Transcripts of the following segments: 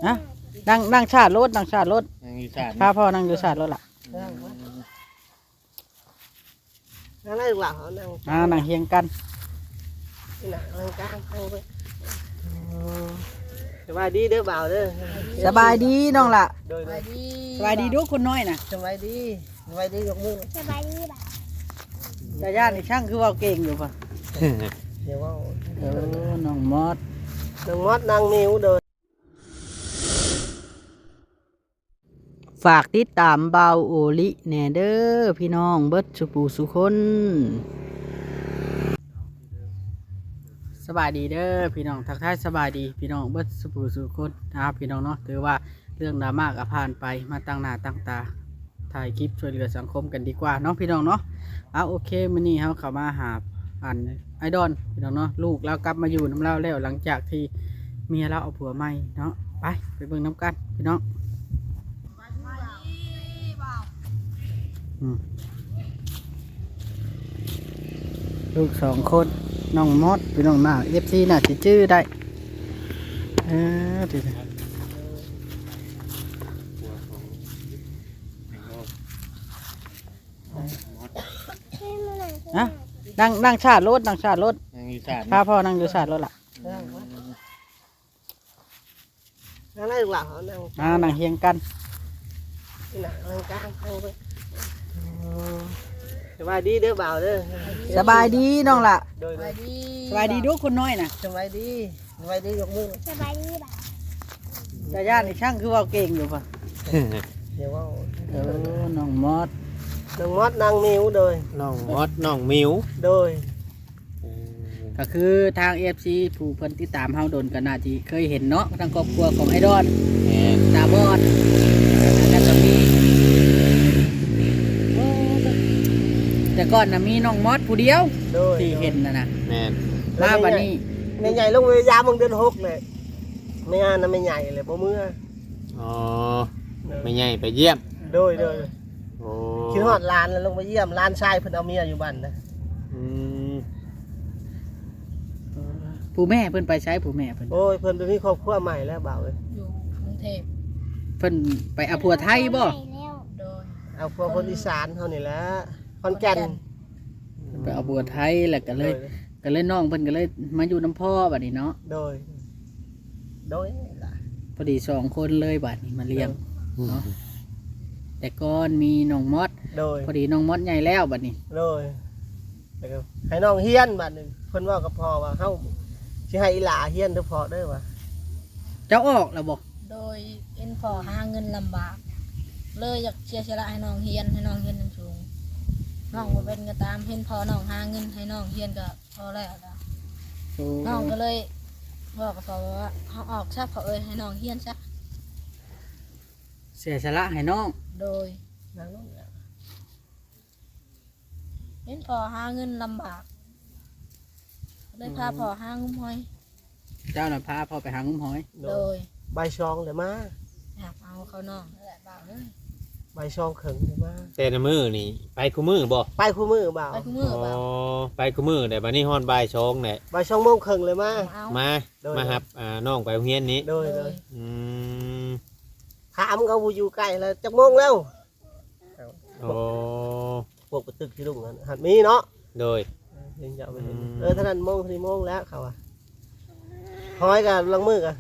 ນະ ນັ່ງ ນັ່ງຊາດໂລດ ນັ່ງຊາດໂລດ ນັ່ງຢູ່ຊາດ ພາພໍ່ນັ່ງຢູ່ຊາດໂລດລະ. ນັ່ງໄດ້ ລູກຫຼານເຮົານັ່ງ ອ່າ ນັ່ງຮຽງກັນ ນີ້ນະ ນັ່ງກາງ ນັ່ງເບິ່ງ. ເອີ ສະບາຍດີເດີບ່າວເດີ ສະບາຍດີນ້ອງຫຼ້າ ໂດຍ ສະບາຍດີ ສະບາຍດີດຸຄົນນ້ອຍນະ ສະບາຍດີ ສະບາຍດີ ຍົກມື ສະບາຍດີບ່າວ ຕາຢ້ານນີ້ຊ່າງຄືເວົ້າເກັ່ງຢູ່ປະ ດຽວເວົ້າ ເອີ ນ້ອງມອດ ນ້ອງມອດ ນ້ອງມິວ ໂດຍ. ຝາກຕິດຕາມບ່າວໂອລິແດ່ເດີພີ່ນ້ອງເບິດສູ່ຜູ້ສູ່ຄົນ. ສະບາຍດີເດີພີ່ນ້ອງ ທັກທາຍສະບາຍດີພີ່ນ້ອງເບິດສູ່ຜູ້ສູ່ຄົນນະພີ່ນ້ອງເນາະ. ຖືວ່າເລື່ອງດຣາມາກໍຜ່ານໄປມາຕັ້ງໜ້າຕັ້ງຕາ ຖ່າຍຄລິບຊ່ວຍເຫຼືອສັງຄົມກັນດີກວ່າເນາະພີ່ນ້ອງເນາະ. ເອົາ ໂອເຄ ມື້ນີ້ເຮົາເຂົ້າມາຫາ ອັນ ອ້າຍດອນພີ່ນ້ອງເນາະ ລູກລາວກັບມາຢູ່ນຳລາວແລ້ວ ຫຼັງຈາກທີ່ເມຍລາວເອົາຜົວໃໝ່ເນາະ. ໄປ ໄປເບິ່ງນຳກັນພີ່ນ້ອງ. ອືມ ລູກສອງຄົນ ນ້ອງມອດ ພີ່ນ້ອງ ໜ້າ ເອັຟຊີ ໜ້າຊິຈື່ໄດ້. ເອີ ນະ ນັ່ງ ນັ່ງຊາດໂລດ ນັ່ງຊາດໂລດ ນັ່ງຢູ່ຊາດ ພາພໍ່ນັ່ງຢູ່ຊາດໂລດລະ. ນັ່ງໄດ້ ລູກຫຼານເຮົານັ່ງ ອ່າ ນັ່ງຮຽງກັນ ນີ້ນະ ນັ່ງກາງ ນັ່ງເບິ່ງ. ເອີ ສະບາຍດີເດີບ່າວເດີ ສະບາຍດີນ້ອງຫຼ້າ ໂດຍ ສະບາຍດີ ສະບາຍດີດຸຄົນນ້ອຍນະ ສະບາຍດີ ສະບາຍດີ ຍົກມື ສະບາຍດີບ່າວ ຕາຢ້ານນີ້ຊ່າງຄືເວົ້າເກັ່ງຢູ່ປະ ດຽວເວົ້າ ເອີ ນ້ອງມອດ ນ້ອງມອດ ນ້ອງມິວ ໂດຍ ນ້ອງມອດ ນ້ອງມິວ ໂດຍ. ເອີ ກໍຄືທາງເອັຟຊີຜູ້ເພິ່ນຕິດຕາມເຮົາດົນກໍໜ້າຊິເຄີຍເຫັນເນາະ ທາງຄອບຄົວຂອງອ້າຍດອນ ແມ່ນ ຕາບອດ ແລ້ວກໍມີ ໂອ້ ແຕ່ກ່ອນນະມີນ້ອງມອດຜູ້ດຽວ ໂດຍ ທີ່ເຫັນນະນະ ແມ່ນ ມາບັດນີ້ ແມ່ໃຫຍ່ລົງໄປຢາມເບິ່ງເດືອນຫົກແຫຼະ ແມ່ນະ ແມ່ໃຫຍ່ແຫຼະບໍ່ເມືອ. ອໍ ໂດຍ ແມ່ໃຫຍ່ໄປຢ້ຽມ ໂດຍ ໂດຍ ໂອ້ ຄິດຮອດຫຼານແລ້ວລົງໄປຢ້ຽມ ຫຼານຊາຍເພິ່ນເອົາເມຍຢູ່ບ້ານນະ. ອືມ ຜູ້ແມ່ເພິ່ນໄປໃສ ຜູ້ແມ່ເພິ່ນ? ໂອ້ຍ ເພິ່ນໄປມີຄອບຄົວໃໝ່ແລ້ວບ່າວເອີຍ ຢູ່ກຸງເທບ ເພິ່ນໄປເອົາຜົວໄທບໍ່? ໂດຍ ເອົາຜົວຄົນອີສານເຮົານີ້ແຫຼະ ຂອນແກ່ນ ໄປເອົາຜົວໄທ ແລ້ວກໍເລີຍ ໂດຍ ກໍເລີຍນ້ອງເພິ່ນກໍເລີຍມາຢູ່ນຳພໍ່ບັດນີ້ເນາະ ໂດຍ ໂດຍ ພໍດີສອງຄົນເລີຍບັດນີ້ມາລ້ຽງ ໂດຍ ເນາະ ແຕ່ກ່ອນມີນ້ອງມອດ ໂດຍ ພໍດີນ້ອງມອດໃຫຍ່ແລ້ວບັດນີ້ ໂດຍ ແລ້ວກໍໃຫ້ນ້ອງຮຽນບັດນີ້ ເພິ່ນເວົ້າກັບພໍ່ວ່າ ເຮົາຊິໃຫ້ອີ່ຫຼ້າຮຽນເດີພໍ່ເດີວ່າ ເຈົ້າອອກແລ້ວບໍ່? ໂດຍ ເຫັນພໍ່ຫາເງິນລຳບາກ ເລີຍຢາກເສຍສະຫຼະໃຫ້ນ້ອງຮຽນ ໃຫ້ນ້ອງຮຽນສູງໆ ນ້ອງບໍ່ເປັນກໍຕາມ ເຫັນພໍ່ນ້ອງຫາເງິນໃຫ້ນ້ອງຮຽນກໍພໍແລ້ວລະ ໂອ້ ນ້ອງກໍເລີຍບອກກັບພໍ່ວ່າ ເຮົາອອກຊະພໍ່ເອີຍ ໃຫ້ນ້ອງຮຽນຊະ ເສຍສະຫຼະໃຫ້ນ້ອງ ໂດຍ ເຫັນພໍ່ຫາເງິນລຳບາກ ເລີຍພາ ອືມ ພໍ່ຫາງຸ້ມຫອຍ ເຈົ້ານະພາພໍ່ໄປຫາງຸ້ມຫອຍ ໂດຍ ໂດຍ ບ່າຍສອງແລ້ວມາ ຫາບເອົາເຂົ້ານ້ອງນັ້ນແຫຼະບ່າວເອີຍ ບ່າຍສອງເຄິ່ງແລ້ວມາ ແຕ່ລະມື້ນີ້ໄປຄູ່ມື້ບໍ່? ໄປຄູ່ມື້ບ່າວ ໄປຄູ່ມື້ ອໍ ບ່າວ ໄປຄູ່ມື້ແລ້ວ ບັດນີ້ຮອດບ່າຍສອງແລ້ວ ບ່າຍສອງໂມງເຄິ່ງແລ້ວມາ ເອົາ ມາ ໂດຍ ມາຮັບ ອ່າ ນ້ອງໄປໂຮງຮຽນນີ້ ໂດຍ ໂດຍ ໂດຍ ອືມ ຖາມເຂົາຜູ້ຢູ່ໃກ້ແລ້ວ ຈັກໂມງແລ້ວ? ໂອ້ ພວກປະຕຶກທີ່ລຸງຫັ້ນ ຫັດມີເນາະ ໂດຍ ເອີ ເຫັນເຈົ້າໄປເຫັນ ອືມ ເອີ ເທົ່ານັ້ນໂມງ ເທົ່ານີ້ໂມງແລ້ວ ເຂົາວ່າ ຫອຍກໍລາງມື້ກໍ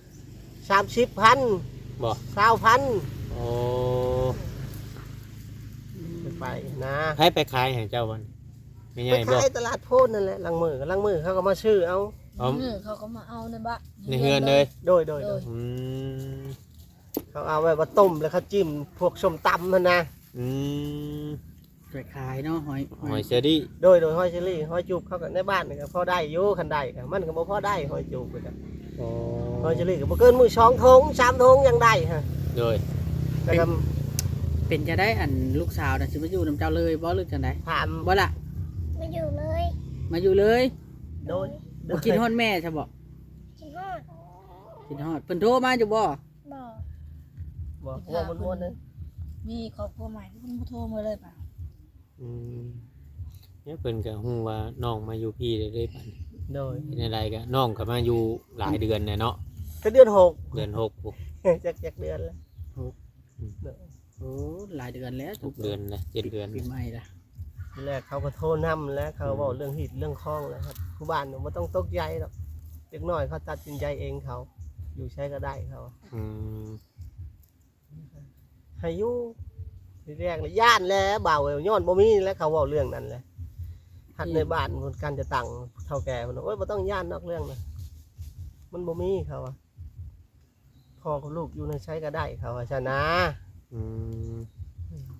ສາມສິບພັນ ບໍ່ ຊາວພັນ ໂອ້ ໄປນະ ໃຜໄປຂາຍໃຫ້ເຈົ້າບັດນີ້ ແມ່ໃຫຍ່ບໍ່? ໄປຂາຍຕະຫຼາດໂພນນັ້ນແຫຼະ ລາງມື້ກໍ ລາງມື້ເຂົາກໍມາຊື້ເອົາ ເຂົາກໍມາເອົາໃນບ້ານ ໃນເຮືອນເລີຍ ໂດຍ ໂດຍ ໂດຍ ອືມ ເຂົາເອົາໄວ້ວ່າຕົ້ມ ແລ້ວເຂົາຈິ້ມພວກສົ້ມຕຳຫັ້ນນະ ອືມ ໄປຂາຍເນາະ ຫອຍ ຫອຍເຊີຣີ ໂດຍ ໂດຍ ຫອຍເຊີຣີ ຫອຍຈູບ ເຂົາກໍໃນບ້ານນີ້ກໍພໍໄດ້ຢູ່ ຄັນໄດ້ກໍ ມັນກໍບໍ່ພໍໄດ້ ຫອຍຈູບກໍ ອໍ ຫອຍເຊີຣີກໍບໍ່ເກີນມື້ສອງຖົງ ສາມຖົງຍັງໄດ້ຮະ ໂດຍ ແລ້ວກໍ ເປັນ ເປັນຈັ່ງໃດ ອັນລູກສາວນະ ຊິມາຢູ່ນຳເຈົ້າເລີຍບໍ່ ຫຼືຈັ່ງໃດ? ຖາມ ບໍ່ລະ ມາຢູ່ເລີຍ ມາຢູ່ເລີຍ ໂດຍ ບໍ່ຄິດຮອດແມ່ຊະບໍ່? ຄິດຮອດ ຄິດຮອດ ເພິ່ນໂທມາຢູ່ບໍ່? ບໍ່ ບໍ່ ເພິ່ນ ເພິ່ນ ເພິ່ນ ເພິ່ນ ມີຄອບຄົວໃໝ່ ເພິ່ນບໍ່ໂທມາເລີຍປະ ອືມ ເພິ່ນກໍຮູ້ວ່ານ້ອງມາຢູ່ພີ້ແລ້ວເດ້ບັດນີ້ ໂດຍ ເຮັດແນວໃດກໍ ນ້ອງກໍມາຢູ່ຫຼາຍເດືອນແລ້ວເນາະ ແຕ່ເດືອນຫົກ ເດືອນຫົກພຸ້ນ ຈັກ ຈັກເດືອນແລ້ວ. ຫົກ ໂດຍ ໂອ້ ຫຼາຍເດືອນແລ້ວ ຫົກເດືອນແລ້ວ ເຈັດເດືອນ ປີໃໝ່ລະ. ທີແລກເຂົາກໍໂທນຳແລ້ວ ເຂົາເວົ້າເລື່ອງຮີດເລື່ອງຄອງແລ້ວ ຜູ້ບ້ານບໍ່ຕ້ອງຕົກໃຈດອກ ເດັກນ້ອຍເຂົາຕັດສິນໃຈເອງເຂົາ ຢູ່ໃສກໍໄດ້ເຂົາ. ອືມ ໃຫ້ຢູ່ ທີແລກນະຢ້ານແຫຼະບ່າວເອີຍ ຍ້ອນບໍ່ມີແຫຼະ ເຂົາເວົ້າເລື່ອງນັ້ນແຫຼະ. ພັດໃນບ້ານເພິ່ນ ການຈະຕັ້ງເຖົ້າແກ່ເພິ່ນ ໂອ້ຍ ບໍ່ຕ້ອງຢ້ານດອກເລື່ອງນັ້ນ ມັນບໍ່ມີ ເຂົາວ່າ ພໍ່ກັບລູກຢູ່ໃນໃສກໍໄດ້ ເຂົາວ່າຊັ້ນນະ. ອືມ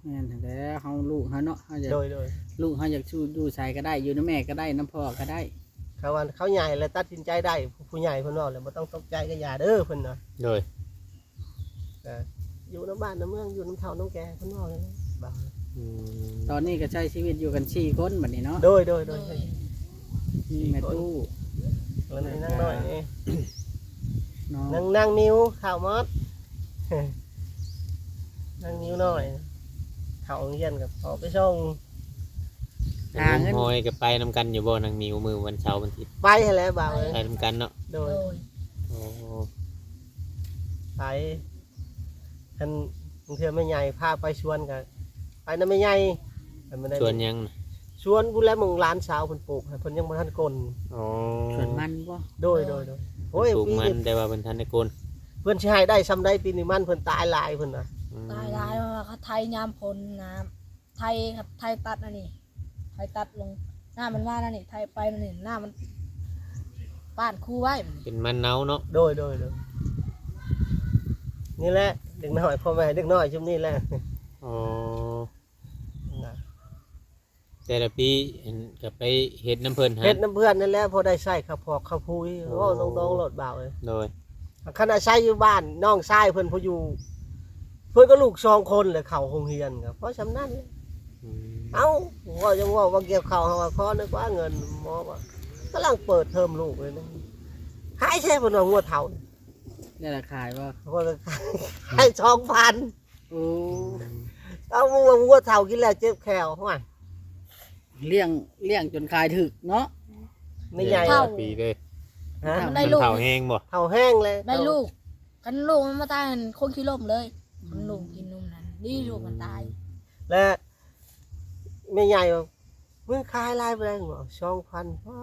ແມ່ນຫັ້ນແຫຼະ ເຮົາລູກເຮົາເນາະ ເຮົາຢາກ ໂດຍ ໂດຍ ລູກເຮົາຢາກຢູ່ໃສກໍໄດ້ ຢູ່ນຳແມ່ກໍໄດ້ ນຳພໍ່ກໍໄດ້ ເຂົາວ່າເຂົາໃຫຍ່ແລ້ວຕັດສິນໃຈໄດ້ ຜູ້ໃຫຍ່ເພິ່ນເວົ້າແລ້ວ ບໍ່ຕ້ອງຕົກໃຈກໍຢ່າເດີ ເພິ່ນວ່າ. ໂດຍ ກໍຢູ່ນຳບ້ານນຳເມືອງ ຢູ່ນຳເຖົ້ານຳແກ່ ເພິ່ນເວົ້າແລ້ວບາດ. ອືມ ຕອນນີ້ກໍໃຊ້ຊີວິດຢູ່ກັນສີ່ຄົນບັດນີ້ເນາະ. ໂດຍ ໂດຍ ໂດຍ ໂດຍ ມີແມ່ຕູ້ ແລ້ວມີນາງນ້ອຍນີ້ ນ້ອງ ນາງ ນາງນິວ ທ້າວມອດ ນາງນິວນ້ອຍ ເຂົ້າໂຮງຮຽນກໍພໍໄປສົ່ງ. ຫາເງິນ ໂຮງຮຽນກໍໄປນຳກັນຢູ່ບໍ່ ນາງນິວ ມື້ວັນເສົາວັນອາທິດ? ໄປຫັ້ນແຫຼະບ່າວເອີຍ ໄປນຳກັນເນາະ. ໂດຍ ໂອ້ ໄປ ຄັນບາງເທື່ອແມ່ໃຫຍ່ພາໄປສວນກໍໄປນຳແມ່ໃຫຍ່. ສວນຫຍັງ? ສວນພຸ້ນແຫຼະ ໝ່ອງຫຼານສາວເພິ່ນປູກ ເພິ່ນຍັງບໍ່ທັນກົນ. ອໍ ສວນມັນບໍ່? ໂດຍ ໂດຍ ໂດຍ ໂດຍ ໂອ້ຍ ປູກມັນ ແຕ່ວ່າເພິ່ນທັນໄດ້ກົນ ເພິ່ນຊິໃຫ້ໄດ້ຊ່ຳໃດປີນີ້ ມັນເພິ່ນຕາຍຫຼາຍເພິ່ນນະ. ອືມ ຕາຍຫຼາຍ ເພາະວ່າເຂົາໄຖຍາມຝົນນະ ໄຖ ໄຖຕັດອັນນີ້ ໄຖຕັດລົງ ນ້ຳມັນມາແນວນີ້ ໄຖໄປແນວນີ້ ນ້ຳມັນປ້ານຄູໄວ້ ເປັນມັນເນົ່າເນາະ. ໂດຍ ໂດຍ ໂດຍ ນີ້ແຫຼະເດັກນ້ອຍ ພໍ່ແມ່ເດັກນ້ອຍຊຸມນີ້ແຫຼະ. ອໍ ນະ ແຕ່ລະປີ ອັນ ກໍໄປເຮັດນຳເພິ່ນຫັ້ນ ເຮັດນຳເພື່ອນນັ້ນແຫຼະ ພໍໄດ້ໃຊ້ຄ່າພອກຄ່າຜຸຍ. ໂອ້ ເວົ້າຕຣົງໆໂລດບ່າວເອີຍ. ໂດຍ ຄັນອາໄສຢູ່ບ້ານນ້ອງຊາຍເພິ່ນຜູ້ຢູ່ ເພິ່ນກໍລູກສອງຄົນແຫຼະ ເຂົ້າໂຮງຮຽນກໍພໍຊ່ຳນັ້ນ. ອືມ ເອົ້າ ເວົ້າ ຍັງເວົ້າວ່າກ່ຽວເຂົ້າ ເຮົາວ່າຂໍໜ້ອຍກວ່າເງິນ ໝໍວ່າກຳລັງເປີດເທີມລູກເລີຍນະ. ຂາຍແທ້ເພິ່ນວ່າງົວເຖົ້າ ແລ້ວຂາຍບໍ່? ເພິ່ນກໍຂາຍ ຂາຍສອງພັນ. ໂອ້ ເອົາ ງົວເຖົ້າກິນແລ້ວເຈັບແຂ້ວ ຫ້ວຍ ລ້ຽງ ລ້ຽງຈົນຂາຍຖືກເນາະ. ແມ່ໃຫຍ່ ເຈັດປີເດ້ ຮະ ມັນໄດ້ລູກ ເຖົ້າແຮງບໍ່? ເຖົ້າແຮງແລ້ວ ໄດ້ລູກ ຄັນລູກມັນມາຕາຍຫັ້ນຄົງຂີ້ລົມເລີຍ. ອືມ ມັນລູກກິນນົມນັ້ນ ດີລູກມັນຕາຍ. ແລະ ແມ່ໃຫຍ່ວ່າ ມຶງຂາຍຫຼາຍປານໃດ? ສອງພັນ. ປາ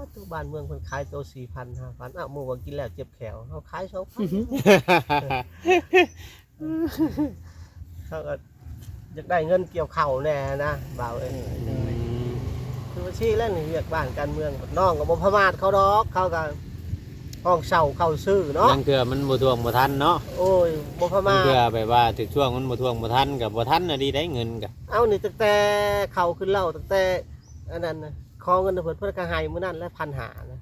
ດໂທ້ ບ້ານເມືອງເພິ່ນຂາຍໂຕສີ່ພັນ ຫ້າພັນ. ອ້າວ ໝູ່ວ່າກິນແລ້ວເຈັບແຂ້ວ ເຮົາຂາຍສອງພັນ. ເຮົາກໍຢາກໄດ້ເງິນກ່ຽວເຂົ້າແດ່ນະ ບ່າວເອີຍ. ອືມ ຄືວ່າຊີ້ແຫຼະ ນີ້ວຽກບ້ານການເມືອງ ນ້ອງກໍບໍ່ປະໝາດເຂົາດອກ ເຂົາກໍຫ້ອງເຊົ່າເຂົ້າຊື້ເນາະ. ລາງເທື່ອມັນບໍ່ຖ້ວງບໍ່ທັນເນາະ. ໂອ້ຍ ບໍ່ປະໝາດ ລາງເທື່ອແບບວ່າຖືກຊ່ວງມັນບໍ່ຖ້ວງບໍ່ທັນ ກໍບໍ່ທັນນະດີໄດ໋ ເງິນກໍ. ເອົ້າ ນີ້ຕັ້ງແຕ່ເຂົ້າຂຶ້ນເລົ່າ ຕັ້ງແຕ່ອັນນັ້ນນະ ຂໍເງິນນຳເພິ່ນ ເພິ່ນກໍໃຫ້ມື້ນັ້ນແຫຼະ ພັນຫ້ານະ.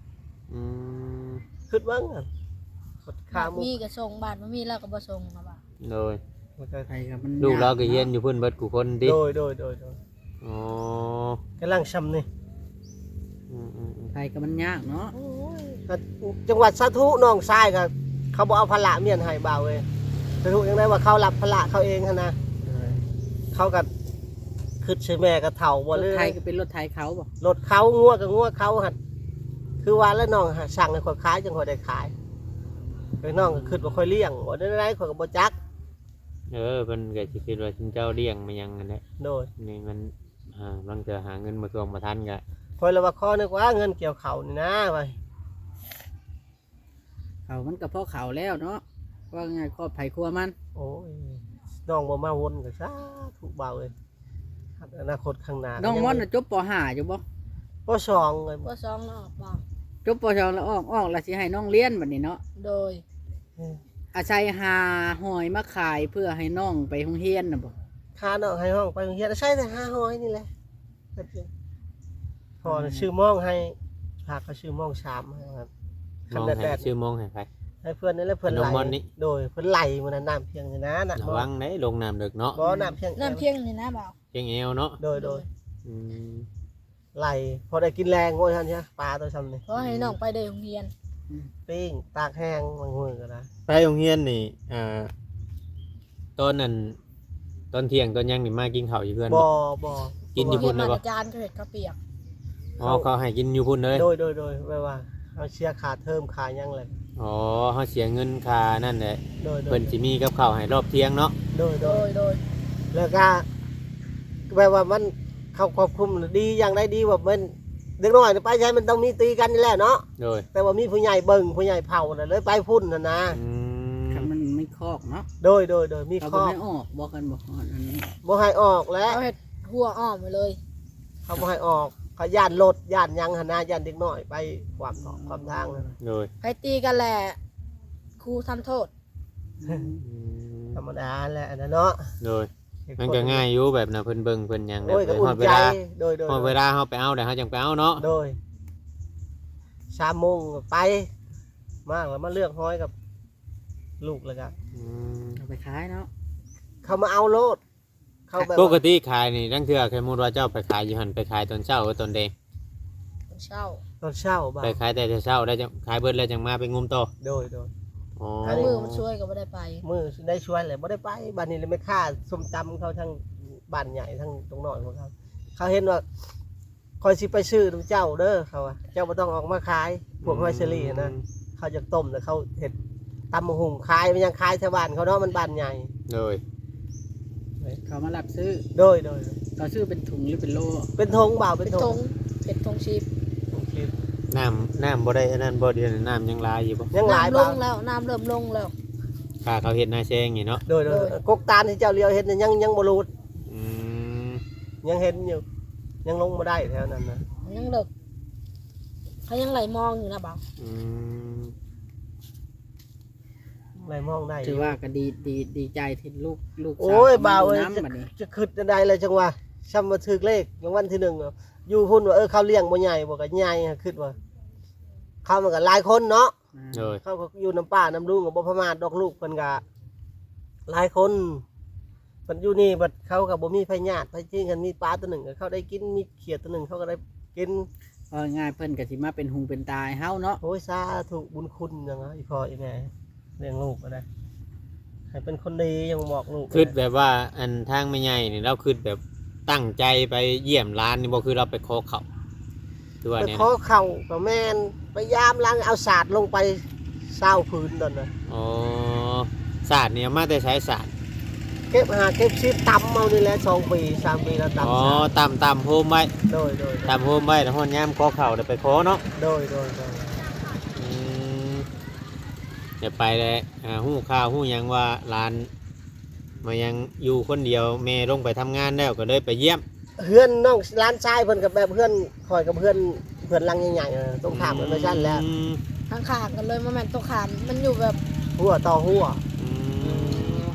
ອືມ ຄິດເບິ່ງ ຄ່າໝູ່ ບາດມີກໍສົ່ງ ບາດບໍ່ມີລາວກໍບໍ່ສົ່ງລະວ່າ. ໂດຍ ມັນກໍ ໃຜກໍມັນ ລູກລາວກໍຮຽນຢູ່ພຸ້ນເບິດຄູ່ຄົນຕິ? ໂດຍ ໂດຍ ໂດຍ ໂດຍ. ອໍ ກຳລັງຊ່ຳນີ້. ອືມໆໆ ໃຜກໍມັນຍາກເນາະ. ໂອ້ຍ ກໍຈັງຫວັດສາທຸ ນ້ອງຊາຍກໍເຂົາບໍ່ເອົາພາລະມ້ຽນໃຫ້ ບ່າວເອີຍ. ສາທຸຈັ່ງໃດວ່າເຂົາຮັບພາລະເຂົາເອງຫັ້ນນະ. ໂດຍ ເຂົາກໍຄິດໃສ່ແມ່ກໍເຖົ້າບໍ່ເລີຍ. ລົດໄຖກໍເປັນລົດໄຖເຂົາບໍ່? ລົດເຂົາ ງົວກໍງົວເຂົາຫັ້ນ. ຄືວ່າແລ້ວ ນ້ອງສັ່ງໃຫ້ຂ້ອຍຂາຍ ຈັ່ງຂ້ອຍໄດ້ຂາຍ. ແລ້ວນ້ອງກໍຄິດວ່າຂ້ອຍລ້ຽງ ບໍ່ໄດ້ໃດ ຂ້ອຍກໍບໍ່ຈັກ. ເອີ ເພິ່ນກໍຊິຄິດວ່າຊຸມເຈົ້າລ້ຽງມາຫຍັງຫັ້ນແຫຼະ. ໂດຍ ນີ້ມັນ ອ່າ ບາງເທື່ອຫາເງິນບໍ່ຖ້ວງບໍ່ທັນກໍ ຂ້ອຍລະວ່າຂໍໜ້ອຍກວ່າເງິນກ່ຽວເຂົ້ານີ້ນະ ວ່າ ເຂົ້າມັນກໍພໍເຂົ້າແລ້ວເນາະ ວ່າງ່າຍຄອບໃຜຄົວມັນ. ໂອ້ຍ ນ້ອງບໍ່ມາວົນກໍສາທຸ ບ່າວເອີຍ. ອະນາຄົດຂ້າງໜ້າ ນ້ອງມອນນະຈົບ ປໍຫ້າ ຢູ່ບໍ່? ປໍສອງເລີຍ. ປໍສອງແລ້ວອອກບໍ່? ຈົບ ປໍສອງ ແລ້ວອອກ ອອກແລ້ວຊິໃຫ້ນ້ອງຮຽນບັດນີ້ເນາະ. ໂດຍ ອືມ ອາໄສຫາຫອຍມາຂາຍເພື່ອໃຫ້ນ້ອງໄປໂຮງຮຽນນະບໍ່? ຄ່ານ້ອງໃຫ້ນ້ອງໄປໂຮງຮຽນ ອາໄສແຕ່ຫາຫອຍນີ້ແຫຼະ. ພໍ່ ອືມ ຊື້ມອງໃຫ້ ພາເຂົາຊື້ມອງສາມໃຫ້. ມອງໃຫ້ ຊື້ມອງໃຫ້ໃຜ? ໃຫ້ເພື່ອນນີ້ແຫຼະ ເພື່ອນໄຫຼ. ນ້ອງມອນນີ້? ໂດຍ ເພິ່ນໄຫຼມື້ນັ້ນ ນ້ຳພຽງນີ້ນະ. ລະວັງເດ້ ລົງນ້ຳເລິກເນາະ. ບໍ່ ນ້ຳພຽງ ນ້ຳພຽງນີ້ນະ ບ່າວ ພຽງແອວເນາະ. ໂດຍ ໂດຍ ອືມ ໄຫຼພໍໄດ້ກິນແລງ. ໂອ້ຍ ຫັ້ນຊະ ປາໂຕຊ່ຳນີ້ ຂໍໃຫ້ນ້ອງໄປໄດ້ໂຮງຮຽນ. ອືມ ປີ້ງຕາກແຫ້ງບາງມື້ກໍໄດ້. ໄປໂຮງຮຽນນີ້ ອ່າ ຕອນນັ້ນ ຕອນທ່ຽງຕອນຫຍັງນີ້ມາກິນເຂົ້າຢູ່ເຮືອນບໍ່? ບໍ່ ບໍ່ ກິນຢູ່ພຸ້ນເລີຍບໍ່? ໂຮງຮຽນມາດຕະຈານ ເຂົາເຮັດເຂົ້າປຽກ. ອໍ ເຂົາ ເຂົາໃຫ້ກິນຢູ່ພຸ້ນເລີຍ? ໂດຍ ໂດຍ ໂດຍ ແບບວ່າເຮົາເສຍຄ່າເທີມຄ່າຫຍັງແຫຼະ. ອໍ ເຮົາເສຍເງິນຄ່ານັ້ນແຫຼະ ໂດຍໆ ເພິ່ນຊິມີກັບເຂົ້າໃຫ້ລອບທ່ຽງເນາະ ໂດຍໆ ໂດຍ ໂດຍ ແລ້ວກະແບບວ່າມັນ ເຂົາຄວບຄຸມດີ ຢ່າງໃດດີ ແບບມັນ ເດັກນ້ອຍໄປໃສມັນຕ້ອງມີຕີກັນນີ້ແຫຼະເນາະ ໂດຍ ແຕ່ວ່າມີຜູ້ໃຫຍ່ເບິ່ງ ຜູ້ໃຫຍ່ເຝົ້ານະ ເລີຍໄປພຸ້ນຫັ້ນນະ ອືມ ຄັນມັນມີຄອກເນາະ ໂດຍໆໆ ມີຄອກ ເຂົາບໍ່ໃຫ້ອອກບໍ່ ຄັນບໍ່ຮອດອັນນີ້ ບໍ່ໃຫ້ອອກແຫຼະ ເຂົາເຮັດຮົ້ວອ້ອມໄວ້ເລີຍ ເຂົາບໍ່ໃຫ້ອອກ ເຂົາຢ້ານລົດ ຢ້ານຫຍັງຫັ້ນນະ ຢ້ານເດັກນ້ອຍໄປຂວາງຂອບຂວາງທາງ ໂດຍ ໃຜຕີກັນແຫຼະ ຄູທຳໂທດ ອືມ ທຳມະດາແຫຼະອັນນັ້ນເນາະ ໂດຍ ມັນກໍງ່າຍຢູ່ແບບນະ ເພິ່ນເບິ່ງເພິ່ນຫຍັງ ໂດຍ ແບບ ກໍອຸ່ນໃຈ ຮອດເວລາ ໂດຍໆໆ ຮອດເວລາເຮົາໄປເອົາ ແລ້ວເຮົາຈັ່ງໄປເອົາເນາະ ໂດຍ ສາມໂມງກໍໄປ ມາແລ້ວມາເລືອກຫອຍກັບລູກ ແລ້ວກໍ ອືມ ເອົາໄປຂາຍເນາະ ເຂົາມາເອົາໂລດ ເຂົາແບບ ປົກກະຕິຂາຍນີ້ ລາງເທື່ອ ສົມມຸດວ່າເຈົ້າໄປຂາຍຢູ່ຫັ້ນ ໄປຂາຍຕອນເຊົ້າ ຫຼື ຕອນແລງ? ຕອນເຊົ້າ ຕອນເຊົ້າບໍ່? ໄປຂາຍແຕ່ເຊົ້າ ແລ້ວຈັ່ງຂາຍເບິດແລ້ວຈັ່ງມາໄປງຸ່ມຕໍ່ ໂດຍໆ ອໍ ມື້ມັນຊ່ວຍກໍບໍ່ໄດ້ໄປ ມື້ໄດ້ຊ່ວຍແຫຼະບໍ່ໄດ້ໄປ ບາດນີ້ແຫຼະ ແມ່ຄ້າສົ້ມຕຳເຂົາ ທາງບ້ານໃຫຍ່ ທາງຕົງນ້ອຍຂອງເຂົາ ເຂົາເຫັນວ່າ ຂ້ອຍຊິໄປຊື້ນຳເຈົ້າເດີ ເຂົາວ່າ ເຈົ້າບໍ່ຕ້ອງອອກມາຂາຍ ພວກຫອຍເຊີຣີນະ ອືມ ເຂົາຢາກຕົ້ມ ແລ້ວເຂົາເຮັດຕຳບັກຫຸ່ງຂາຍ ມັນຍັງຂາຍແຖວບ້ານເຂົາເນາະ ມັນບ້ານໃຫຍ່ ໂດຍ ເຂົາມາຮັບຊື້ ໂດຍໆ ເຂົາຊື້ເປັນຖົງ ຫຼື ເປັນໂລ? ເປັນຖົງບ່າວ ເປັນຖົງ ເປັນຖົງ ເປັນຖົງສິບ ຖົງສິບ ນ້ຳ ນ້ຳບໍ່ໄດ້ອັນນັ້ນບໍ່? ດຽວນີ້ນ້ຳຍັງຫຼາຍຢູ່ບໍ່? ຍັງຫຼາຍ ນ້ຳລົງແລ້ວ ບ່າວ ນ້ຳເລີ່ມລົງແລ້ວ ຖ້າເຂົາເຮັດນາແຊງນີ້ເນາະ ໂດຍໆ ໂດຍ ກົກຕານທີ່ເຈົ້າຫຼຽວເຫັນນີ້ ຍັງ ຍັງບໍ່ຫຼຸດ ອືມ ຍັງເຫັນຢູ່ ຍັງລົງບໍ່ໄດ້ແຖວນັ້ນນະ ຍັງເລິກ ເຂົາຍັງໄຫຼມອງຢູ່ນະບ່າວ ອືມ ໄຫຼມອງໄດ້ ຖືວ່າກໍດີ ດີ ດີໃຈທີ່ລູກ ລູກສາວ ໂອ້ຍ ກໍມາຢູ່ນຳ ບ່າວເອີຍ ບັດນີ້ ຈະ ຈະຄິດແນວໃດລະ ຈັ່ງວ່າ ຊ່ຳວ່າຖືກເລກລາງວັນທີໜຶ່ງ ຢູ່ພຸ້ນວ່າ ເອີ ເຂົາລ້ຽງບໍ່ໃຫຍ່ບໍ່ ກໍໃຫຍ່ ຄິດວ່າ ເຂົາມັນກໍຫຼາຍຄົນເນາະ ໂດຍ ເຂົາກໍຢູ່ນຳປ້ານຳລຸງ ກໍບໍ່ປະໝາດດອກ ລູກເພິ່ນກໍຫຼາຍຄົນ ເພິ່ນຢູ່ນີ້ບັດເຂົາກໍບໍ່ມີໃຜຍາດໃຜຈິງ ຄັນມີປາຕົວໜຶ່ງກໍເຂົາໄດ້ກິນ ມີຂຽດຕົວໜຶ່ງເຂົາກໍໄດ້ກິນ ເວົ້າງ່າຍໆ ເພິ່ນກໍຊິມາເປັນຫູເປັນຕາໃຫ້ເຮົາເນາະ ໂອ້ຍ ສາທຸ ບຸນຄຸນຫຍັງ ອີ່ພໍ່ອີ່ແມ່ ລ້ຽງລູກກໍໄດ້ ໃຫ້ເປັນຄົນດີ ຍັງບອກລູກ ຄິດແບບວ່າ ອັນ ທາງແມ່ໃຫຍ່ນີ້ ລາວຄິດແບບຕັ້ງໃຈໄປຢ້ຽມຫຼານນີ້ບໍ່? ຄືລາວໄປຂໍເຂົ້າ ຄືວ່າແນວນັ້ນ ໄປຂໍເຂົ້າກໍແມ່ນ ໄປຢາມຫຼັງ ເອົາສາດລົງໄປຊາວຜືນຕອນນັ້ນ ອໍ ສາດນີ້ເອົາມາແຕ່ໃສສາດ? ເກັບຫາເກັບສິບ ຕຳເອົານີ້ແຫຼະ ສອງປີ ສາມປີແລ້ວ ຕຳ ອໍ ສາດ ຕຳ ຕຳໂຮມໄວ້ ໂດຍໆ ຕຳໂຮມໄວ້ ແລ້ວຮອດຍາມຂໍເຂົ້າແລ້ວໄປຂໍເນາະ ໂດຍໆ ອືມ ແລ້ວໄປແລ້ວ ອ່າ ຮູ້ຂ່າວຮູ້ຫຍັງວ່າຫຼານມາຍັງຢູ່ຄົນດຽວ ແມ່ລົງໄປທຳງານແລ້ວ ກໍເລີຍໄປຢ້ຽມ ເຮືອນນ້ອງ ຫຼານຊາຍເພິ່ນກໍແບບເຮືອນຂ້ອຍກັບເຮືອນ ເຮືອນຫຼັງໃຫຍ່ໆ ເອີ ຕົງຂ້າມກັນໄປຊັ້ນແຫຼະ ອືມ ຂ້າງໆ ກັນເລີຍ ບໍ່ແມ່ນຕົງຂ້າມ ມັນຢູ່ແບບ ຮົ້ວຕໍ່ຮົ້ວ ອືມ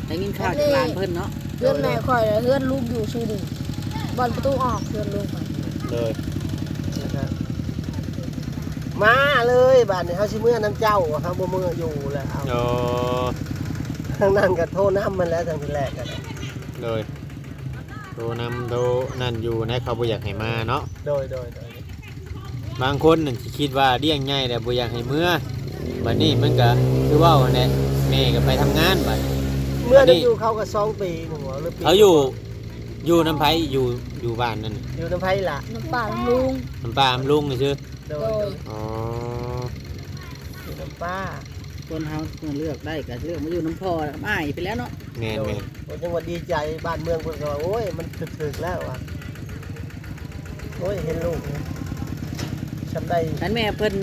ໄດ້ຍິນຂ່າວຈາກຫຼານເພິ່ນເນາະ ເຮືອນແມ່ຂ້ອຍ ເຮືອນລຸງຢູ່ຊື່ນີ້ ບ່ອນປະຕູອອກເຮືອນລຸງຂ້ອຍ ໂດຍ ມາເລີຍ ບາດນີ້ເຮົາຊິເມືອນຳເຈົ້າ ເຮົາບໍ່ເມືອຢູ່ແລ້ວ ອໍ ທາງນັ້ນກໍໂທນຳມັນແຫຼະ ທາງທີແລກກໍໄດ້ ໂດຍ ໂທນຳໂທນັ້ນຢູ່ນະ ເຂົາບໍ່ຢາກໃຫ້ມາເນາະ ໂດຍໆໆ ບາງຄົນນັ້ນຊິຄິດວ່າລ້ຽງໃຫຍ່ແລ້ວບໍ່ຢາກໃຫ້ເມືອ ບັດນີ້ມັນກໍຄືເວົ້າຫັ້ນແຫຼະ ແມ່ກໍໄປທຳງານບັດ ເມືອນຳຢູ່ເຂົາກໍສອງປີໜຶ່ງ ຫຼືປີ ເຂົາຢູ່ ຢູ່ນຳໃຜ? ຢູ່ ຢູ່ບ້ານນັ້ນ ຢູ່ນຳໃຜລະ? ນຳປ້ານຳລຸງ ນຳປ້ານຳລຸງຊື່ ໂດຍ ໂດຍ ອໍ ຢູ່ນຳປ້າ ຄົນເຮົາເມື່ອເລືອກໄດ້ກໍເລືອກມາຢູ່ນຳພໍ່ກັບອ້າຍໄປແລ້ວເນາະ ແມ່ນໆ ໂດຍ ໂອ້ ຈັ່ງວ່າດີໃຈ ບ້ານເມືອງເພິ່ນກໍວ່າ ໂອ້ຍ ມັນຖືກໆແລ້ວວ່າ ໂອ້ຍ ເຫັນລູກຊ່ຳໃດ ຄັນແມ່ເພິ່ນ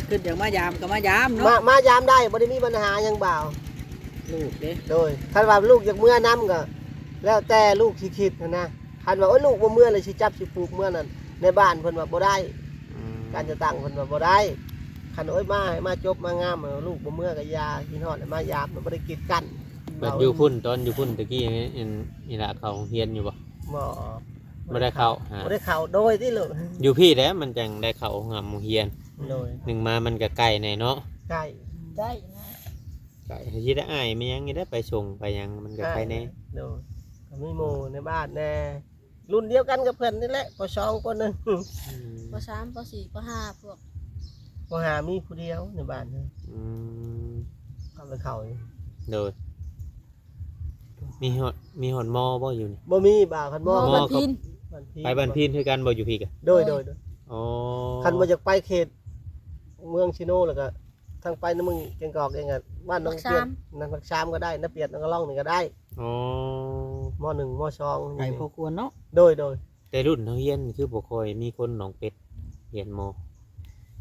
ຄິດຢາກມາຢາມກໍມາຢາມເນາະ ມາ ມາຢາມໄດ້ ບໍ່ໄດ້ມີບັນຫາຫຍັງບ່າວ ລູກເດ້ ໂດຍ ຄັນວ່າລູກຢາກເມືອນຳກໍແລ້ວແຕ່ລູກຊິຄິດຫັ້ນນະ ຄັນວ່າ ໂອ້ຍ ລູກບໍ່ເມືອ ແລ້ວຊິຈັບຊິຜູກເມືອນັ້ນ ໃນບ້ານເພິ່ນວ່າບໍ່ໄດ້ ອືມ ການຈັດຕັ້ງເພິ່ນວ່າບໍ່ໄດ້ ຄັນ ໂອ້ຍ ມາໃຫ້ມາຈົບມາງາມ ເອີ ລູກບໍ່ເມືອກໍຢ່າ ຄິດຮອດໃຫ້ມາຢາມ ບໍ່ໄດ້ກີດກັ້ນ ແບບຢູ່ພຸ້ນ ຕອນຢູ່ພຸ້ນຕະກີ້ນີ້ ອັນ ອີ່ຫຼ້າເຂົ້າໂຮງຮຽນຢູ່ບໍ່? ບໍ່ ບໍ່ໄດ້ເຂົ້າ ບໍ່ໄດ້ເຂົ້າ ຫາ ບໍ່ໄດ້ເຂົ້າ ໂດຍຕິລູກ ຢູ່ພີ້ແຫຼະມັນຈັ່ງໄດ້ເຂົ້າໂຮງຮ່ຳໂຮງຮຽນ ໂດຍ ໜຶ່ງມາມັນກໍໃກ້ແດ່ເນາະ ໃກ້ ໃກ້ ໃກ້ ຊິໄດ້ອ້າຍແມ່ຫຍັງນີ້ແຫຼະ ໄປສົ່ງໄປຫຍັງມັນກໍໃກ້ແດ່ ໂດຍ ກໍມີໝູ່ໃນບ້ານແດ່ ລຸ້ນດຽວກັນກັບເພິ່ນນີ້ແຫຼະ ປໍສອງ ປໍໜຶ່ງ ອືມ ປໍສາມ ປໍສີ່ ປໍຫ້າ ພວກ ປໍຫ້າ ມີຜູ້ດຽວໃນບ້ານ ອືມ ເຂົາໄປເຂົ້າຢູ່ ໂດຍ ມີຮອດ ມີຮອດມໍບໍ່ຢູ່ນີ້? ບໍ່ມີບ່າວ ຄັນມໍ ມໍ ບ້ານພີນ ບ້ານພີນ ໄປບ້ານພີນຄືກັນບໍ່ ຢູ່ພີ້ກະ? ໂດຍ ໂດຍ ໂດຍ ອໍ ຄັນບໍ່ຢາກໄປເຂດເມືອງຊີໂນ ແລ້ວກະ ທາງໄປນຳເມືອງແກ່ງກອກເອງອະ ບ້ານໜອງປຽນ ຫຼັກສາມ ນຳຫຼັກສາມກໍໄດ້ ນາປຽນນາກະລ່ອງນີ້ກໍໄດ້. ອໍ ມໍໜຶ່ງ ມໍສອງ ໄກພໍຄວນເນາະ. ໂດຍໆ. ແຕ່ລຸ້ນເຮົາຮຽນຄືບໍ່ຄ່ອຍມີຄົນໜອງເປັດຮຽນມໍ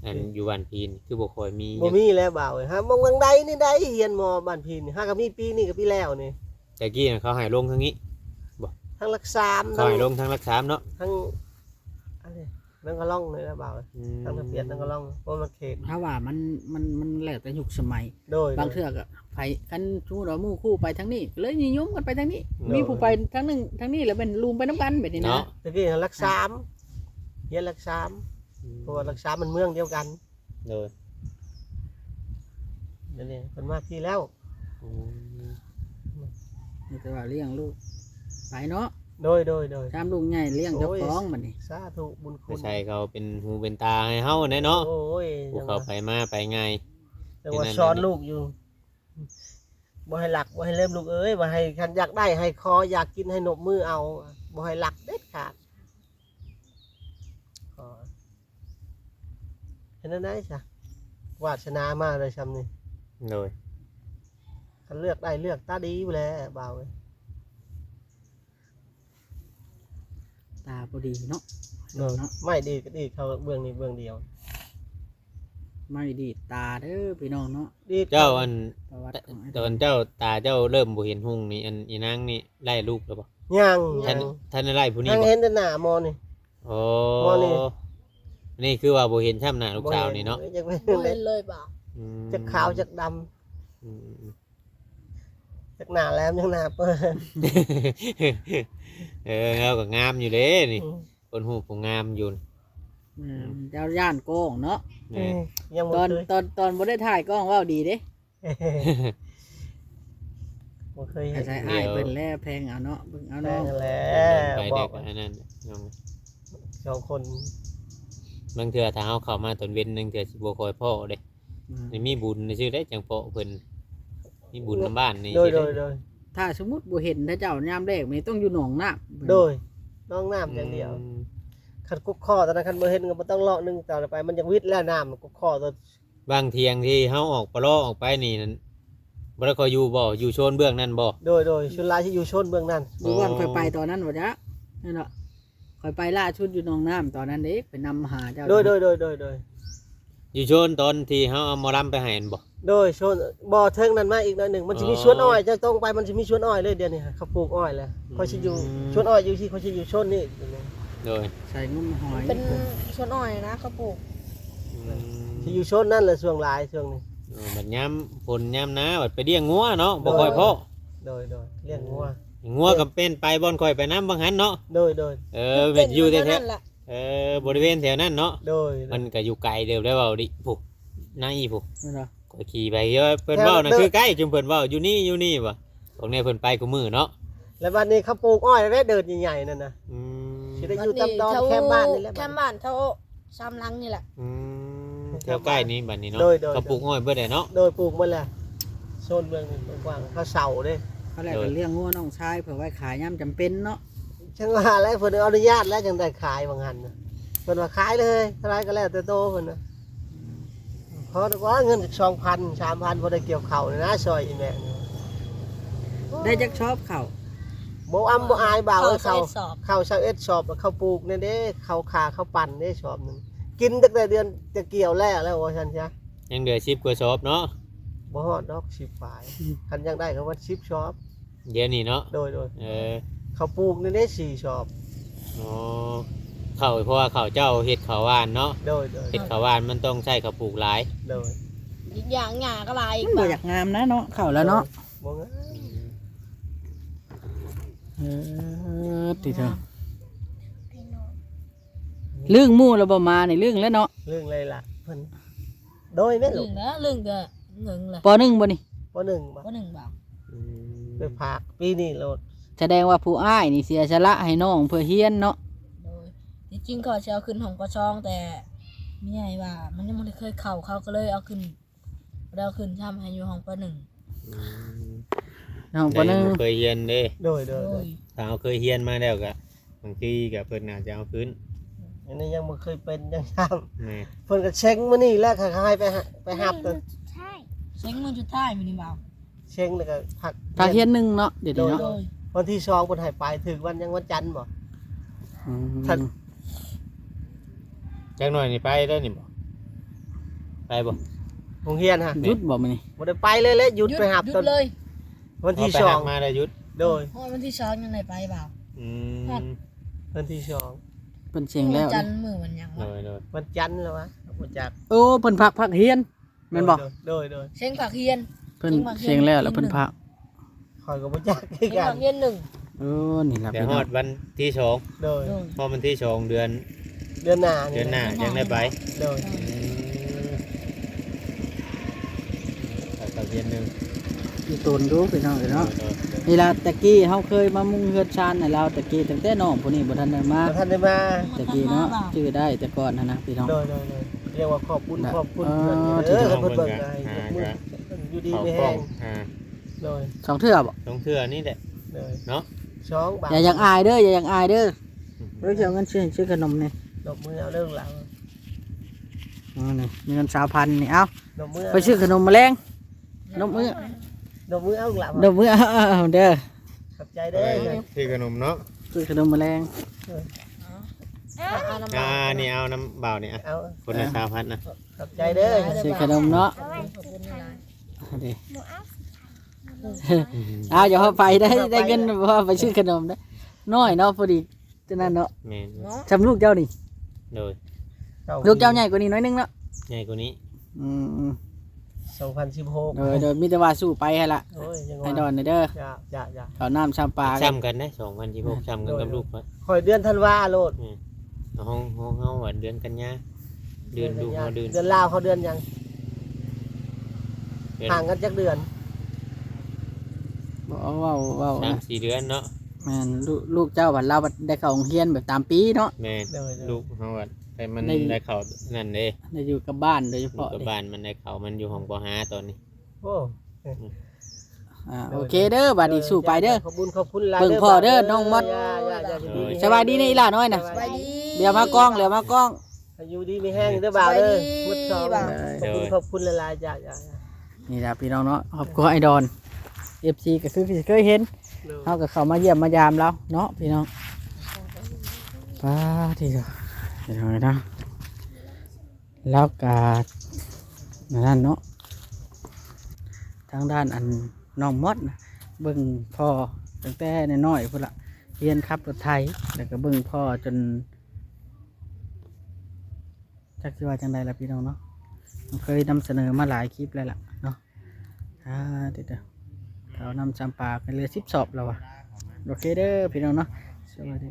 ອັນ ອືມ ຢູ່ບ້ານພີນຄືບໍ່ຄ່ອຍມີ. ບໍ່ມີແລ້ວບ່າວເອີຍ ຫາມອງທາງໃດນີ້ໄດ້ຮຽນມໍບ້ານພີນນີ້ ຫາກໍມີປີນີ້ກັບປີແລ້ວນີ້. ແຕ່ກີ້ນະເຂົາໃຫ້ລົງທາງນີ້ບໍ່? ທາງຫຼັກສາມ ເຂົາໃຫ້ລົງທາງຫຼັກສາມເນາະ ທາງອັນນີ້ ນາກະລ່ອງນີ້ແຫຼະບ່າວເອີຍ. ອືມ ທາງນາປຽນນາກະລ່ອງ ເພາະມັນເຂດ ຖ້າວ່າມັນ ມັນ ມັນແລ້ວແຕ່ຍຸກສະໄໝ. ໂດຍ ບາງເທື່ອກໍໃຜ ຄັນສົມມຸດວ່າໝູ່ຄູ່ໄປທາງນີ້ ກໍເລີຍນິຍົມກັນໄປທາງນີ້. ໂດຍ ມີຜູ້ໄປທາງໜຶ່ງທາງນີ້ ແລ້ວແມ່ນລຸ່ມໄປນຳກັນແບບນີ້ນະ. ເນາະ ແຕ່ກີ້ນະຫຼັກສາມ ຮຽນຫຼັກສາມ ອືມ ເພາະວ່າຫຼັກສາມມັນເມືອງດຽວກັນ. ໂດຍ ດຽວນີ້ເພິ່ນມາພີ້ແລ້ວ. ອືມ ມີແຕ່ວ່າລ້ຽງລູກໄປເນາະ. ໂດຍໆໆ ຕາມລູກໃຫຍ່ລ້ຽງເຈົ້າຂອງ. ໂອ້ຍ ບັດນີ້ ສາທຸບຸນຄຸນ ໄປໃສ່ເຂົາເປັນຫູເປັນຕາໃຫ້ເຮົາແດ່ເນາະ. ໂອ້ຍ ຜູ້ເຂົາໄປມາໄປງ່າຍ ຈັ່ງວ່າສອນລູກຢູ່ ບໍ່ໃຫ້ລັກ ບໍ່ໃຫ້ເລີມລູກເອີຍ ວ່າໃຫ້ ຄັນຢາກໄດ້ໃຫ້ຂໍ ຢາກກິນໃຫ້ນົບມືເອົາ ບໍ່ໃຫ້ລັກເດັດຂາດ. ຂໍ ເຮັດແນວໃດຊະ ວາດສະໜາມາໄດ້ຊ່ຳນີ້. ໂດຍ ຄັນເລືອກໄດ້ເລືອກຕາດີພຸ້ນແຫຼະບ່າວເອີຍ. ຕາບໍ່ດີເນາະ. ເນາະ ເນາະ ໄມ້ດີດກໍດີດເຂົ້າເບື້ອງນີ້ເບື້ອງດຽວ ໄມ້ດີດຕາເດີພີ່ນ້ອງເນາະ. ດີດ ເຈົ້າອັນ ປະຫວັດຂອງ ຕອນເຈົ້າ ຕາເຈົ້າເລີ່ມບໍ່ເຫັນຮຸ່ງນີ້ ອັນອີນາງນີ້ໄດ້ລູກແລ້ວບໍ່? ຍັງ ທັນ ຍັງ ທັນໄດ້ໄດ້ຜູ້ນີ້ ຍັງບໍ່? ເຫັນແຕ່ໜ້າໝໍນີ້. ໂອ້ ໝໍນີ້ ນີ້ຄືວ່າບໍ່ເຫັນຊ້ຳໜ້າລູກສາວນີ້ເນາະ. ບໍ່ເຫັນ ຍັງບໍ່ເຫັນ ບໍ່ເຫັນເລີຍບໍ່? ອືມ ຈັກຂາວຈັກດຳ. ອືມ ອືມ ອືມ ຈັກໜ້າແຫຼມ ຈັກໜ້າເປີນ. ເອີ ລາວກໍງາມຢູ່ເດ້ນີ້. ອືມ ຄົນຮູບຜູ້ງາມຢູ່. ອືມ ເຈົ້າຢ້ານກ້ອງເນາະ. ແມ່ນ ເອີ ຍັງບໍ່ ຕອນ ເຄີຍ ຕອນ ຕອນບໍ່ໄດ້ຖ່າຍກ້ອງເວົ້າດີເດ້. ບໍ່ເຄີຍເຫັນ ອາໄສອ້າຍເພິ່ນແຫຼະ ແພງເອົາເນາະ ເບິ່ງເອົາເນາະ. ແພງແຫຼະ ໄປເດັກ ບອກອັນນັ້ນ ສອງຄົນ ບາງເທື່ອຖ້າເຮົາເຂົ້າມາຕອນເວັນ ບາງເທື່ອຊິບໍ່ຄ່ອຍພໍ້ເດ້. ອືມ ນີ້ມີບຸນຊື່ໄດ໋ ຈັ່ງພໍ້ເພິ່ນ ມີບຸນນຳບ້ານນີ້. ໂດຍ ຊິໄດ້ ໂດຍ ໂດຍ ຖ້າສົມມຸດບໍ່ເຫັນເຂົາເຈົ້າຍາມແລກນີ້ ຕ້ອງຢູ່ໜອງນ້ຳ. ໂດຍ ໜອງນ້ຳຢ່າງດຽວ. ອືມ ຄັນກຸກຄໍຕອນນັ້ນ ຄັນບໍ່ເຫັນກໍບໍ່ຕ້ອງເລາະໜຶ່ງ ຕໍ່ໄປມັນຢາກວິດແລ້ວ ນ້ຳກຸກຄໍຕົວ. ບາງຖຽງທີ່ເຮົາອອກປະເລາະອອກໄປນີ້ນັ້ນ ບໍ່ໄດ້ຄ່ອຍຢູ່ບໍ່? ຢູ່ໂຊນເບື້ອງນັ້ນບໍ່? ໂດຍ ໂດຍ ສ່ວນຫຼາຍຊິຢູ່ໂຊນເບື້ອງນັ້ນ. ຢູ່ບ່ອນຂ້ອຍໄປຕອນນັ້ນບໍ່ຈັກ ນັ້ນເນາະ. ຂ້ອຍໄປລ່າສຸດຢູ່ໜອງນ້ຳຕອນນັ້ນເດ້ ໄປນຳຫາເຈົ້າ. ໂດຍ ໂດຍ ໂດຍ ໂດຍ ໂດຍ ຢູ່ໂຊນຕອນທີ່ເຮົາເອົາໝໍລຳໄປໃຫ້ນັ້ນບໍ່? ໂດຍ ໂຊນ ບໍ່ ເທິງນັ້ນມາອີກໜ້ອຍໜຶ່ງ ມັນຊິມີ ອໍ ສວນອ້ອຍ ເຈົ້າຕົງໄປ ມັນຊິມີສວນອ້ອຍເລີຍ. ດຽວນີ້ເຂົາປູກອ້ອຍແລ້ວ. ອືມ ຂ້ອຍຊິຢູ່ສວນອ້ອຍຢູ່ທີ່ ຂ້ອຍຊິຢູ່ໂຊນນີ້. ໂດຍ ໃສ່ງຸ້ມຫອຍ ເປັນສວນອ້ອຍນະ ເຂົາປູກ. ອືມ ຊິຢູ່ໂຊນນັ້ນແຫຼະ ຊ່ວງຫຼາຍຊ່ວງນີ້. ເອີ ບັດຍາມຝົນຍາມໜາວ ບັດໄປລ້ຽງງົວເນາະ ບໍ່ຄ່ອຍພໍ້. ໂດຍ ໂດຍ ລ້ຽງງົວ. ອືມ ງົວກໍເປັນໄປບ່ອນຂ້ອຍໄປນຳບາງຫັ້ນເນາະ. ໂດຍ ໂດຍ ເອີ ແມ່ນຢູ່ແທ້ໆ. ເອີ ບໍລິເວນແຖວນັ້ນເນາະ. ໂດຍ ມັນກໍຢູ່ໄກເຕີບແລ້ວ ເວົ້າດິ ຜູ້ໃນຜູ້ ແມ່ນບໍ່? ຂ້ອຍຂີ່ໄປ ເອີ ເພິ່ນເວົ້ານະ ແຖວ ຄືໃກ້ ຈຸມເພິ່ນເວົ້າຢູ່ນີ້ ຢູ່ນີ້ວ່າ ພວກນີ້ເພິ່ນໄປຄູ່ມື້ເນາະ. ແລ້ວບັດນີ້ເຂົາປູກອ້ອຍແລ້ວເດີ ເດີນໃຫຍ່ໆນັ້ນນະ. ອືມ ຊິໄດ້ຢູ່ຕາມດອນແຄມບ້ານນີ້ແຫຼະ ແຄມບ້ານເຂົາ ສາມຫຼັງນີ້ແຫຼະ. ອືມ ແຖວໃກ້ນີ້ບັດນີ້ເນາະ. ໂດຍ ໂດຍ ເຂົາປູກອ້ອຍເບິດແລ້ວເນາະ. ໂດຍ ປູກໝົດແລ້ວ ໂຊນເບື້ອງນີ້ກວ້າງ ເຂົາເຊົ່າເດ້. ເຂົາແລ້ວກໍລ້ຽງງົວນ້ອງຊາຍ ເພື່ອໄວ້ຂາຍຍາມຈຳເປັນເນາະ. ຈັ່ງວ່າແຫຼະ ເພິ່ນອະນຸຍາດແລ້ວຈັ່ງໄດ້ຂາຍວ່າຊັ້ນນະ. ເພິ່ນວ່າຂາຍເລີຍ ເທົ່າໃດກໍແລ້ວແຕ່ໂຕເພິ່ນນະ. ອືມ ຂໍວ່າເງິນຈັກສອງພັນ ສາມພັນ ພໍໄດ້ກ່ຽວເຂົ້ານີ້ນະ ຊ່ອຍອີແມ່ນີ້. ໄດ້ຈັກຊອບເຂົ້າ? ບໍ່ອຳບໍ່ອາຍບ່າວເອີຍ ເຂົ້າຊາວເອັດຊອບ ເຂົ້າຊາວເອັດຊອບ ເຂົ້າປູກນີ້ເດ້ ເຂົ້າຂ້າເຂົ້າປັ່ນເດ້ ຊອບໜຶ່ງ ກິນຕັ້ງແຕ່ເດືອນຈະກ່ຽວແລ້ວ ແລ້ວວ່າຊັ້ນຊະ. ຍັງເຫຼືອສິບກວ່າຊອບເນາະ. ບໍ່ຮອດດອກ ສິບປາຍ ຄັນຢາກໄດ້ກໍວ່າສິບຊອບ. ດຽວນີ້ເນາະ. ໂດຍ ໂດຍ ເອີ ເຂົ້າປູກນີ້ເດ້ ສີ່ຊອບ. ອໍ ເຂົ້າ ເພາະວ່າເຂົ້າເຈົ້າເຮັດເຂົ້າຫວ່ານເນາະ. ໂດຍ ໂດຍ ເຮັດເຂົ້າຫວ່ານມັນຕ້ອງໃຊ້ເຂົ້າປູກຫຼາຍ. ໂດຍ ອີກຢ່າງຫຍ້າກໍຫຼາຍອີກ ມັນບໍ່ຢາກງາມນະເນາະ ເຂົ້າແລ້ວເນາະ. ໂດຍ ບໍ່ງາມ. ອືມ ເອີ ຕິເທີ ລຶ້ງໝູ່ແລ້ວບໍ່ມານີ້ ລຶ້ງແລ້ວເນາະ. ລຶ້ງເລີຍລະເພິ່ນ. ໂດຍ ແມ່ນລູກ ລຶ້ງແລ້ວ ລຶ້ງກໍເງິງແລ້ວ. ປໍໜຶ່ງບໍ່ນີ້? ປໍໜຶ່ງບໍ່? ປໍໜຶ່ງບໍ່? ອືມ ໄປພາກປີນີ້ໂລດ. ສະແດງວ່າຜູ້ອ້າຍນີ້ເສຍສະຫຼະໃຫ້ນ້ອງເພື່ອຮຽນເນາະ. ໂດຍ ທີ່ຈິງເຂົາຊິເອົາຂຶ້ນຫ້ອງ ປໍສອງ ແຕ່ແມ່ໃຫຍ່ວ່າມັນຍັງບໍ່ໄດ້ເຄີຍເຂົ້າ ເຂົາກໍເລີຍເອົາຂຶ້ນ ບໍ່ໄດ້ເອົາຂຶ້ນຊ້ຳ ໃຫ້ຢູ່ຫ້ອງ ປໍໜຶ່ງ. ອືມ ຫ້ອງ ປໍໜຶ່ງ ບໍ່ເຄີຍຮຽນເດ້. ໂດຍ ໂດຍ ໂດຍ ໂດຍ ຖ້າເຮົາເຄີຍຮຽນມາແລ້ວກໍ ບາງທີກໍເພິ່ນອາດຈະເອົາຂຶ້ນ. ອັນນີ້ຍັງບໍ່ເຄີຍເປັນຫຍັງຊ້ຳ. ແມ່ນ ເພິ່ນກໍເຊັງມື້ນີ້ແຫຼະ ເຂົາໃຫ້ໄປຫາ ໄປຮັບ ອືມ ເສັງມື້ສຸດທ້າຍມື້ນີ້ບ່າວ ເສັງແລ້ວກໍພັກ ພັກຮຽນໜຶ່ງເນາະ ດຽວນີ້ເນາະ ໂດຍ ໂດຍ ວັນທີສອງເພິ່ນໃຫ້ໄປ ຖືກວັນຫຍັງ ວັນຈັນບໍ່? ອືມ ທ່ານ ຈັກໜ່ອຍນີ້ໄປໄດ້ນີ້ບໍ່? ໄປບໍ່? ໂຮງຮຽນຫະ ຢຸດບໍ່ມື້ນີ້? ບໍ່ໄດ້ໄປເລີຍແຫຼະ ຢຸດ ຢຸດ ໄປຮັບ ຢຸດ ຕອນ ເລີຍ ວັນທີສອງ ເອົາໄປຮັບມາແລ້ວຢຸດ ໂດຍ ຮອດວັນທີສອງຍັງໄດ້ໄປບ່າວ ອືມ ຮອດ ວັນທີສອງ ເພິ່ນເສັງແລ້ວ ວັນຈັນມື້ວັນຫຍັງ ໂດ ວະ ໂດຍ ວັນຈັນແລ້ວວະ ບໍ່ຈັກ ໂອ້ ເພິ່ນພັກ ພັກຮຽນ ແມ່ນບໍ່? ໂດຍ ໂດຍ ໂດຍ ເສັງພັກຮຽນ ເພິ່ນເສັງແລ້ວ ແລ້ວເພິ່ນພັກ ຂ້ອຍກໍບໍ່ຈັກຄືກັນ ເສັງພັກຮຽນໜຶ່ງ ເອີ ນີ້ລະ ແຕ່ຮອດວັນທີສອງ ໂດຍ ໂດຍ ຮອດວັນທີສອງ ເດືອນ ເດືອນໜ້າ ເດືອນໜ້າ ນີ້ ຍັງໄດ້ໄປ ໂດຍ ອືມ ໄປພັກຮຽນໜຶ່ງ ອີ່ຕົນດູພີ່ນ້ອງເອີຍເນາະ ໂດຍ ໂດຍ ນີ້ລະ ແຕ່ກີ້ເຮົາເຄີຍມາມຸງເຮືອນຊານໃຫ້ລາວ ແຕ່ກີ້ ຕັ້ງແຕ່ນ້ອງຜູ້ນີ້ບໍ່ທັນໄດ້ມາ ບໍ່ທັນໄດ້ມາ ແຕ່ກີ້ເນາະ ຈື່ໄດ້ແຕ່ກ່ອນຫັ້ນນະພີ່ນ້ອງ ໂດຍ ໂດຍ ໂດຍ ຮຽກວ່າຂອບຄຸນ ເອີ ຂອບຄຸນເພິ່ນ ເອີ ເອີ ເພິ່ນເບິ່ງໃຫ້ ເອີ ເພິ່ນຢູ່ດີມີແຮງ ອ່າ ໂດຍ ສອງເທື່ອບໍ່? ສອງເທື່ອນີ້ແຫຼະ ໂດຍ ເນາະ ສອງບາດ ຢ່າຢາກອາຍເດີ ຢ່າຢາກອາຍເດີ ອືມ ເອີ ຊິເອົາເງິນຊື້ ຊື້ຂະໜົມນີ້ ຍົກມືເອົາເດີຫຼ້າ ອໍ ນີ້ມີເງິນຊາວພັນນີ້ ເອົາ ຍົກມື ໄປຊື້ຂະໜົມມາແລງ ນົບມື ນົບມືເອົາລະ ນົບມືເອົາເດີ ຂອບໃຈເດີ ເອີ ຊື້ຂະໜົມເນາະ ຊື້ຂະໜົມມາແລງ ເອີ ອ່າ ນີ້ເອົານຳບ່າວນີ້ ອ່ະ ເອົາ ຄົນລະຊາວພັນນະ ຂອບໃຈເດີ ຊື້ຂະໜົມເນາະ ເອົາ ດຽວເຮົາໄປໄດ້ ໄດ້ເງິນພໍໄປຊື້ຂະໜົມເດີ ນ້ອຍເນາະ ພໍດີ ຈັ່ງນັ້ນເນາະ ແມ່ນ ເນາະ ຊ່ຳລູກເຈົ້ານີ້ ໂດຍ ລູກເຈົ້າໃຫຍ່ກວ່ານີ້ໜ້ອຍໜຶ່ງເນາະ ໃຫຍ່ກວ່ານີ້ ອືມ ສອງພັນສິບຫົກ ໂດຍ ໂດຍ ມີແຕ່ວ່າສູ້ໄປຫັ້ນລະ ໂອ້ຍ ຍັງວ່າ ໃຫ້ດອນແດ່ເດີ ຈ້າ ຈ້າ ຈ້າ ເຂົ້ານ້ຳຊຳປາ ຊ່ຳກັນເດ້ ສອງພັນສິບຫົກ ຊ່ຳກັນກັບລູກຂ້ອຍ ຂ້ອຍເດືອນທັນວາໂລດ ແມ່ນ ຂອງ ຂອງເຮົາວ່າເດືອນກັນຍາ ເດືອນລູກເຮົາເດືອນ ເດືອນລາວເຮົາເດືອນຫຍັງ ເດືອນ ຫ່າງກັນຈັກເດືອນ ບໍ່ເວົ້າ ເວົ້າ ສາມສີ່ເດືອນເນາະ ແມ່ນ ລູກ ລູກເຈົ້າບັດລາວບັດໄດ້ເຂົ້າໂຮງຮຽນແບບຕາມປີເນາະ ແມ່ນ ໂດຍ ໂດຍ ລູກເຮົາບັດໃຫ້ມັນໄດ້ ໄດ້ເຂົ້ານັ້ນເດ້ ໄດ້ຢູ່ກັບບ້ານໂດຍສະເພາະ ຢູ່ກັບບ້ານ ມັນໄດ້ເຂົ້າ ມັນຢູ່ຫ້ອງ ປໍຫ້າ ຕອນນີ້ ໂອ້ ອືມ ອ່າ ໂດຍ ໂອເຄເດີ ບາດນີ້ສູ້ໄປເດີ ຂອບຄຸນ ຂອບຄຸນຫຼາຍ ເບິ່ງພໍ່ເດີ ເດີ ນ້ອງມອດ ໂດຍ ສະບາຍດີເນາະ ອີ່ຫຼ້ານ້ອຍນະ ສະບາຍດີ ດຽວມາກ້ອງ ດຽວມາກ້ອງ ຢູ່ດີມີແຮງເດີບ່າວເດີ ສະບາຍດີ ໝົດສອງ ບ່າວ ຂອບຄຸນ ເດີ ຂອບຄຸນຫຼາຍໆ ຈ້າ ຈ້າ ນີ້ລະພີ່ນ້ອງເນາະ ຄອບຄົວອ້າຍດອນ ເອັຟຊີ ກໍຄືຊິເຄີຍເຫັນ ໂດຍ ເຮົາກໍເຂົ້າມາຢ້ຽມມາຢາມລາວເນາະພີ່ນ້ອງ ປາດ ທີ່ ພີ່ນ້ອງເນາະ ລາວກໍນັ້ນເນາະ ທາງດ້ານອັນນ້ອງມອດນະ ເບິ່ງພໍ່ຕັ້ງແຕ່ນ້ອຍໆ ພຸ້ນລະ ຮຽນຂັບລົດໄຖ ແລ້ວກໍເບິ່ງພໍ່ຈົນ ຈັກຊິວ່າຈັ່ງໃດລະພີ່ນ້ອງເນາະ ເຄີຍນຳສະເໜີມາຫຼາຍຄລິບແລ້ວລະເນາະ ອ່າ ເດີ ເຂົ້ານ້ຳຊຳປາກັນເລີຍ ສິບສອບແລ້ວວ່າ ໂອເຄເດີພີ່ນ້ອງເນາະ ສະບາຍດີ.